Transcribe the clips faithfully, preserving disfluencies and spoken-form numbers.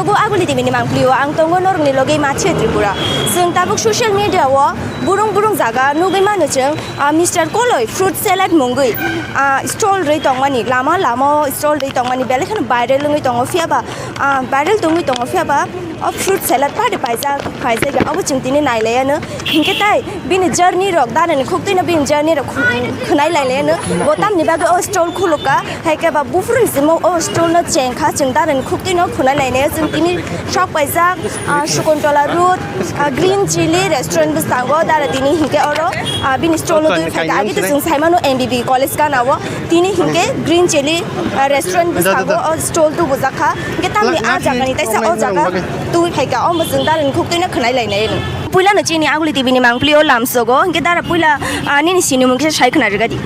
Bo Aguli T V ni mangpili o ang tongo norokni logi Machi Tripura. Chwng tabuk social media o burung burung jaga nugwi mano chwng, ah, Mister Koloi fruit salad mungwi, ah, stall rwi tongmani, lama lama o stall rwi tongmani belai kheno viral wngwi tongo, phiya ba, ah, viral tongwi tongo, phiya ba o fruit salad party paijak, paijak ya, obo chwng tini nailaiya no. Hinkhe tai bini journey rok dana ni khuk twi no bini journey rok khu-, khwnai lailaiya no. Bo tamni bagwi o stall khuluk ka, hai khe ba buphuru ni simo o stall no cheng kha, chwng dana ni khuk twi no khwnai lailaiya. Chwng tini sok paijak, ah, Shakuntala Road, ah, Green Chilli Restaurant bwskango dara tini hinkhe oro, ah, bini stall no twi phai kha. Agi to chwng sai mano M B B College gana o. Tini hinkhe Green Chilli, ah, Restaurant bwskango o stall tubujak kha. Hinkhe tamni ah jaga ni taisa o jaga tubui phai kha. Omo chwng dara ni khuk twi no khwnai lainai. Puila no chini Aguli T V ni mangpili o lamsogo. Hinkhe dara puila, ah, nini sinimung khe sai khna rwgadi.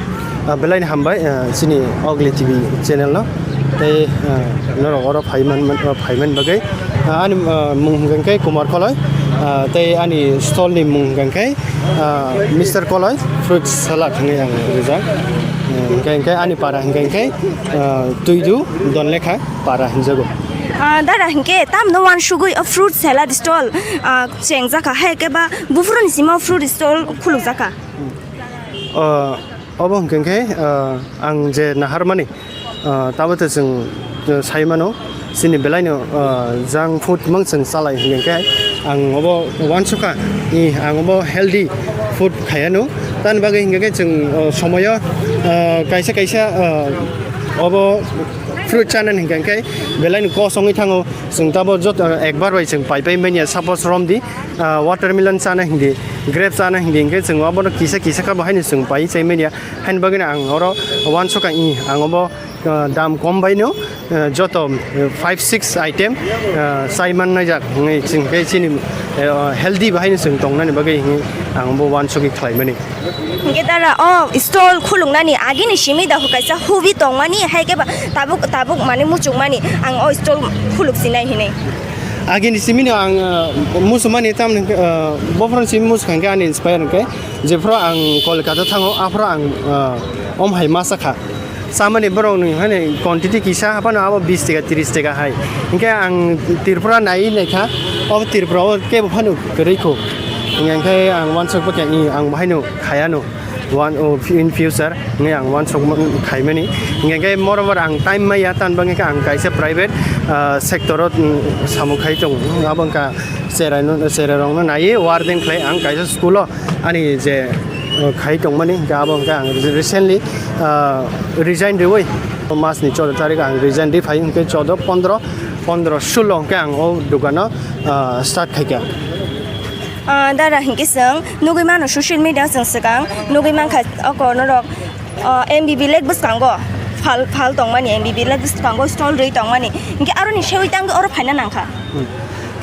Ah, belai ni hambai, ah, chini Aguli T V channel no. Tei, ah, norok oro phaiman, ah, phaiman bagwi. Ah, ani, ah, mung hwnkhe Kumar Koloi. Ah, tei ani stall ni mung hwnkhe, ah, Mister Koloi fruit salad hwnwi ang rijak. Ah, hwnkhe, hwnkhe ani para hwnkhe, hwnkhe, ah, Tuidu Donlekha para hwnjago. Ah, dara hwnkhe tamno wansugwi o fruit salad stall, ah, chengjak kha, hai khe ba buphuru ni simo fruit stall khulukjak kha. Ah, obo hwnkhe khe, ah, ang je naharmani, ah, tabuk chwng, ah, sai mano, chini belai no, ah, junk food mang chwng chalai hwnkhe khe ang obo wansukha, i, ang obo healthy food khaiya no. Tamni bagwi hwnkhe khe chwng, ah, somoyo, ah, kaisa kaisa, ah, obo fruit chana hwnkhe khe belai no kosongwi thango. Chwng tabuk joto ekbar bai chwng pai pai manya, suppose romdi, ah, watermelon chana hindi, grape chana hindi, hwnkhe chwng obono kisa kisa kha bo haino chwng pai chai manya. Haini bagwino ang oro wansukha, i, ang obo, ah, dam kom baino, ah, joto, ah, five six item, ah, chai man naijak, hwnkhe chwng khe chini, ah, healthy bahaino chwng tongnani bagwi hwnkhe ang bo wansugwi khlaimani. Hwnkhe dara o stall khuluknani agini simi da kaisa hobby tongmani, hai khe ba tabuk, tabuk mane muchungmani ang o stall khuluk sinai hinwi. Agini simi no ang, ah, muchungmani tamni, ah, bophron simi muchung khe ani inspire hwnkhe jephru ang Kolkata thango, aphru ang, ah, om hai masa kha. Chamani borok ni hani quantity kisa haphano abo bis taka, tris taka hai. Hinkhe ang Tripura nai naikha, obo Tripura o kebo phano kwrwi kho. Hinkhe ang wansuk bokhe, i, ang bahaino khayano. One, o, in future hinwi ang wansuk khaimani. Hinkhe moreover ang time maya, tan bangkhe ang kaisa private, ah, sector o, mm, samung khai tongo. Abo wngkha cherai no, cherai rokno naiwi warden khlai ang kaisa school o. Ani je, uh, khai tongmani, hingke abo hingke ang recently, uh, resign riwi, masni choudo tarik ang resign ri phai, hingke choudo, pondro, pondro, sulo hingke ang o dukano, uh, start khaikha. Ah, dara hingke chwng nugwi mano social media chwng swkang nugwi mankha o korno rok, ah, M B B lake bwskango phal, phal tongmani, M B B lake bwskango stall rwi tongmani, hingke aroni sewi tangwi oro phaina nangkha. Hmm.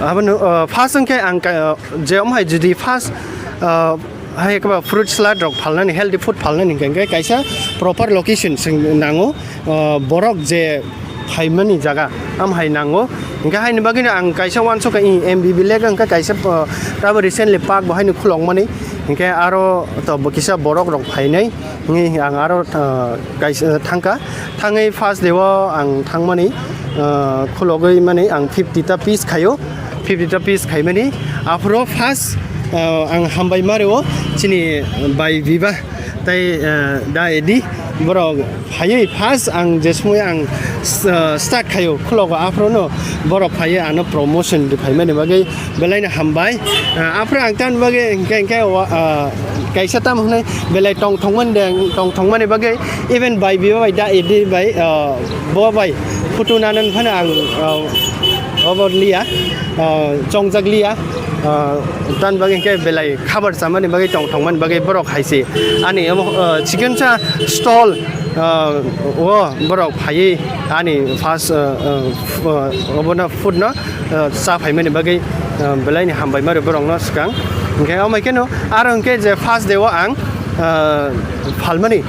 Abono, uh, first hingke ang ka-, uh, je omo hai jodi first, uh, hai khe ba fruit salad rok phalnani, healthy food phalnani hingke, hingke kaisa proper location se nango, uh, borok je phaimani jaga, am hai nango. Hingke haini bagwino ang kaisa wansukha, i, M B B lake hingke kaisa, uh, tabo recently park bo haino khulokmani, hingke aro to bo kisa borok rok phainai. Hingke ang aro, ah, kaisa thangkha. Thangwi first day o ang thangmani, ah, khulogwi mani ang fifty ta piece khaio. Fifty ta piece khaimani. Aphuru first, ah, ang hambai mario chini bai Biba tei, ah, Da Edi borok phaiwi first ang je sumui ang, ah, start khaio khulogo, aphuru no borok phaiwi ano promotion rwphaimani bagwi belaino hambai. Ah, aphuru ang tamni bagwi hingke, hingke wa-, ah, kaisa tamo hwnwi belai tongthokmani de, tongthokmani bagwi even bai Biba bai Da Edi bai, ah, bo bai photo nanani phano ang, ah, obo liya, ah, chongjak liya, ah, tamni bagwi hingke belai khabar chamani bagwi tongthokmani bagwi borok hai se ani omo, ah, chicken cha stall, ah, o borok phaiwi ani first, ah, ah, f-, ah, obono food no, ah, cha phaimani bagwi, ah, belaini hambai mari borokno swkang. Hingke omo khe no aro hingke je first day o ang, ah, phalmani,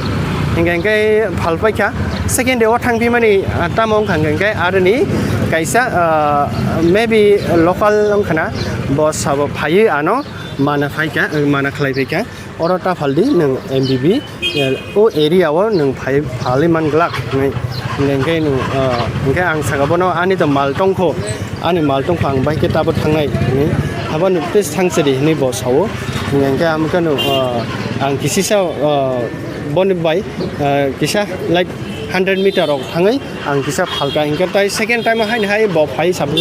hingke hingke phalpaikha. Second day o thangphimani, ah, tamo wngkha hingke hingke aroni kaisa, ah, maybe local wngkhana bo sabo phaiwi ano mana phaikha, mana khlaipaikha. Oro ta phaldi nwng M B B, eh, o area o nwng phai, phalwi man glak hinwi. Hingke no, ah, hingke ang saka bono ani to mal tongkho, ani mal tongkho ang bai khe tabo thangnai hinwi. Habano please thang sidi hinwi bo sao. Hingke ang khe no, ah, ang kisisa, ah, boni bai, ah, kisa like hundred meter rok thangwi ang kisa phalka. Hingke tai second time haini hai bo phai sabu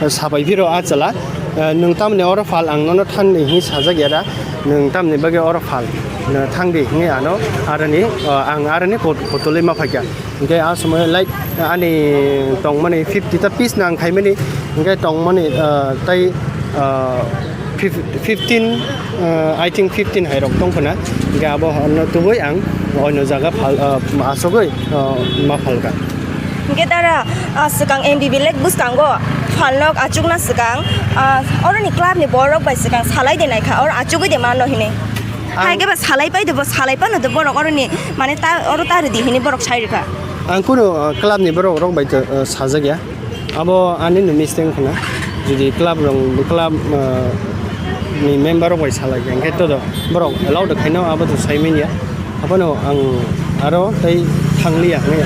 sabai phiro a chwla, ah, nwng tamni oro phal ang nono thangni hinwi sajak ya da, nwng tamni bagwi oro phal, nwng thangdi hinwi ano aroni, ah, ang aroni kot-, kotolwi ma phaikha. Hingke a somoyo like ani tongmani fifty ta piece nang khaimani, hingke tongmani, ah, tai, ah, fif-, fifteen, ah, I think fifteen hai rok tongkhona, hingke abo hwnno tubui ang oino jaga phal, ah, asogoi, ah, ma phalka. Hingke dara, ah, swkang M B B lake bwskango phalnok achukna swkang, ah, oroni club ni borok bai swkang salai de naikha, oro achugui de mano hinwi. Ang Hai khe ba salai pai de bo, salai pano de borok oroni, mane ta, oro ta ridi hinwi borok sai rikha. Ang kuno, uh, club ni borok rok bai to, uh, sajak ya. Abo ani no mistake khna. Jodi club rong, club, uh, ni member rok bai salai ya, hingke to do borok allow de khaino abo to sai manya. Abono ang aro tei thang liya hwnwi.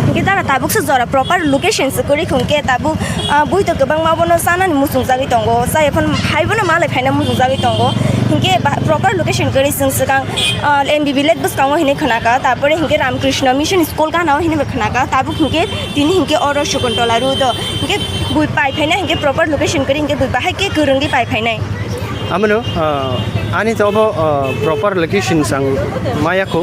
Hingke dara tabuk se jora proper location se kwrwi khun ke tabuk, ah, bui to kwbangma bono chanani muchung jagwi tongo, chai phano hai bono malai phaina muchung jagwi tongo. Hingke ba, proper location kwrwi chwng swkang, ah, M B B lake bwskango hinwi khwnaka, tarpore hingke Ramakrishna Mission School gana o hinwi bo khwnaka, tabuk hingke tini hingke oro Shakuntala road o hingke bui pai phaina hingke proper location kwrwi hingke bui bahai khe kwrwngwi pai phainai. Amano, ah, ani to obo, ah, proper location ang maya kho.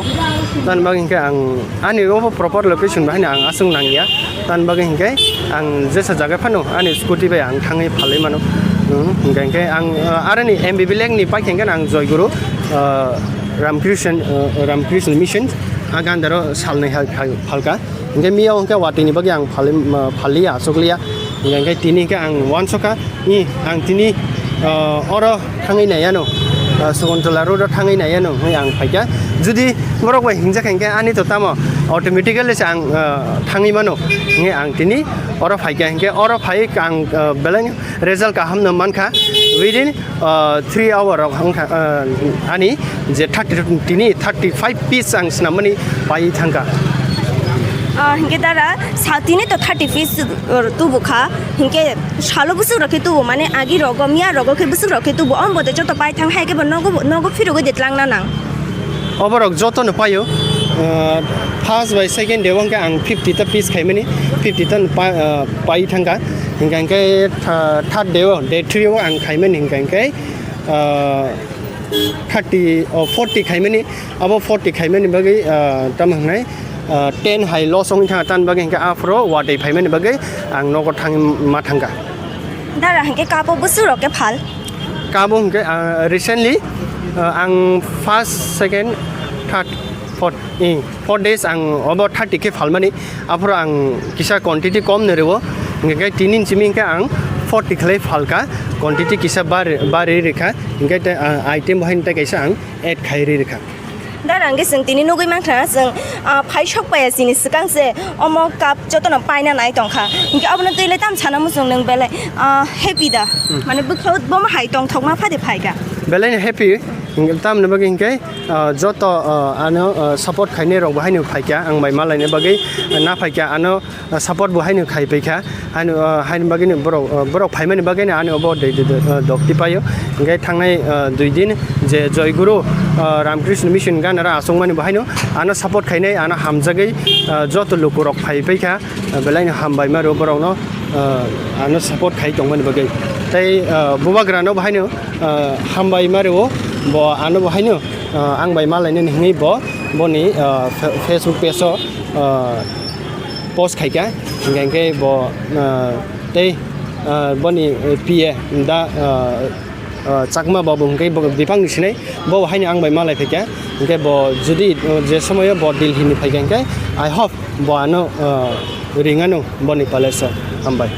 Tan bagwi hingke ang ani obo proper location bahai ang aswk nangya. Tan bagwi hingke ang jesa jaga phano ani scooty bai ang thangwi phalwi mano. Hmm, hingke hingke ang, ah, aroni M B B lake ni pai hingke ang Joyguru, ah, Ramakrishna, ah, Ramakrishna Mission a gandaro salnwi hai phal-, phalka. Hingke miyao hingke watwi ni bagwi ang phali, ma, phaliya, achukliya. Hingke, hingke tini hingke ang uansukha, i, ang tini, ah, oro thangwi naiyano, ah, Sakuntala road o thangwi naiyano hwnwi ang phaikha. Jodi borok bai hingjak hingke ani to tamo automatically se ang, ah, thangwi mano. Hingke ang tini oro phaikha, hingke oro phai ang, ah, belai result kaham no mankha. Within ah, three hour rok wngkha, ah, ani je thirty, tini thirty five piece ang snamani pai thangkha. Ah, hingke dara, sa tini to thirty piece, uh, tubu kha, hingke salo busuk rok khe tubu, mane agi rogo, miya rogo khe busuk rok khe tubu, om bo de joto pai thang hai khe bo nogo, nogo phirogwi de tlang na nang. Oborok jotono paio, ah, first bai second day o hingke ang fifty ta piece khaimani, fifty ta pa-, ah, pai thangkha, hingka hingke tha-, third day o, day three o ang khaimani hingka hingke, ah, thirty, oh, forty khaimani, abo forty khaimani bagwi, ah, tamo hwnai, ah, ten hai loss wngwi thangkha, tamni bagwi hingke aphuru watwi phaimani bagwi ang nogo thangwi ma thangkha. Dara hingke kapo busuk rok khe phal. Kabo hingke, ah, recently, ah, ang first, second, third, fourth, eh, four days ang obo thirty khe phalmani, aphuru ang kisa quantity kom ni rwo, hingke tini simi hingke ang forty khlai phalka, quantity kisa bari, bari rikha, hingke te, ah, item bo haino tei kaisa ang add khai ri rikha. Dara hingke chwng tini nugui mankha, chwng, ah, phai sok paiya chini swkang se omo cup jotono paina nai tongkha. Hingke obono twi le tam sana muchung nwng belai, ah, happy da? Hmm. Mane bwkhao bomo hai tongthokma phade phaikha. Belai no happy, hingke tamni bagwi hingke, ah, joto, ah, ano, ah, support khainai rok bo haino phaikha, ang bai malaina bagwi, ah, na phaikha, ano ah, support bo haino khai paikha, haino, ah, haino bagwino borok, ah, borok phaimani bagwino ani obo de, de, de, ah, dok tipaio. Hingke thangnai, ah, dui din je Joy Guru, ah, Ramakrishna Mission ganaro achukmani bo haino ano support khainai, ano hamjagwi, ah, joto lukurok phai paikha, ah, belaino hambai maro borokno, ah, ano support khai tongmani bagwi. Tei, ah, bubagrano bo haino, ah, hambai maro bo ano bo haino, ah, ang bai malainani hwnwi bo boni, ah, fe-, Facebook page o, ah, post khaikha, hingka hingke bo, ah, tei, ah, boni, eh, P A da, ah, ah, Chakma babu hingke bo bipang ni sinai, bo haino ang bai malai phaikha, hingke bo jodi, eh, je somoyo bo Delhi ni phaikha hingke, I hope bo ano, ah, ring ano boni palace o. Hambai.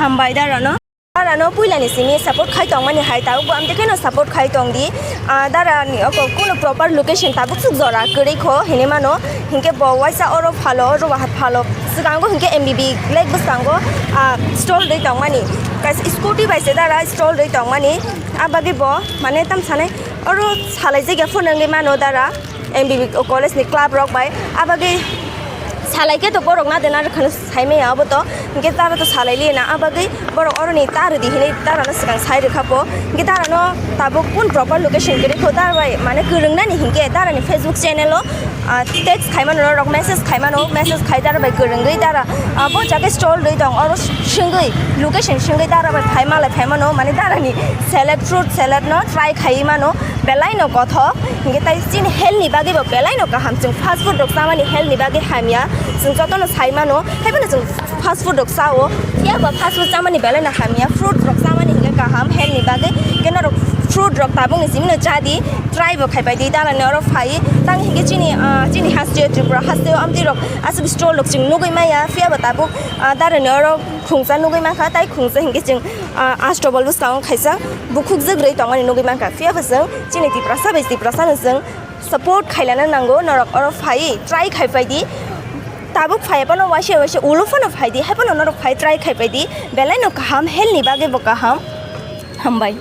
Hambai da rano. Dara no puila ni simi support khai tongmani hai, tabuk bo amtwi kheno support khai tong di. Ah, dara ni oko kuno proper location tabuk suk jora kwrwi kho hinwi mano. Hinkhe bo waisa oro phalo, oro waha phalo. Swkango hinkhe M B B lake bwskango, ah, stall rwi tongmani. Kaisa scooty bai se dara stall rwi tongmani. Ah, bagwi bo mane tam sanai oro salai jagya phano wngwi mano dara. M B B college ni club rok bai. Abagwi Salai khe to borok na de na rwkha no sai maya abo to. Hinkhe tara to salai liya na, a bagwi borok oroni ta rwdi hinwi tara no swkang sai rwkha po. Hinkhe tara no tabuk kun proper location kwrwi kho, tara bai mane kwrwng nani hinkhe tara ni Facebook channel o, ah, text khai mano, norok message khai mano, message khai tara bai kwrwngwi tara, ah, bo jaga stall rwi tong oro swngwi, location swngwi tara bai phai malai phai mano, mane tara ni salad, fruit salad no try khai mano. Belai no kothok, hinkhe tai chini health ni bagwi bo belai no kaham. Chwng fast food rok chamani health ni bagwi hamya, chwng jotono sai mano. Haiphano chwng fast food rok chao, phiya ba fast food chamani belai no hamya, fruit rok chamani hinkhe kaham health ni bagwi. Hinkhe norok fruit rok tabuk ni simi no chadi, try bo khai pai di, dalani oro phai. Tang hinkhe chini, ah, chini haste Tripura haste o amtwi rok aswk stall rok chwng nugwi maya, phiya ba tabuk, ah, dalani oro khungsa nugwi mankha, tai khungsa hinkhe chwng, ah, Astabal bwskango kaisa bukhukjwk rwi tongmani nugwi mankha. Phiya ba chwng chini Tiprasa bai Tiprasa no chwng support khailana nango, norok oro phai try khai pai di. Tabuk phai phano waisa waisa ulo phano phai di, hai phano norok phai try khai pai di, belai no kaham, health ni bagwi bo kaham. Hambai.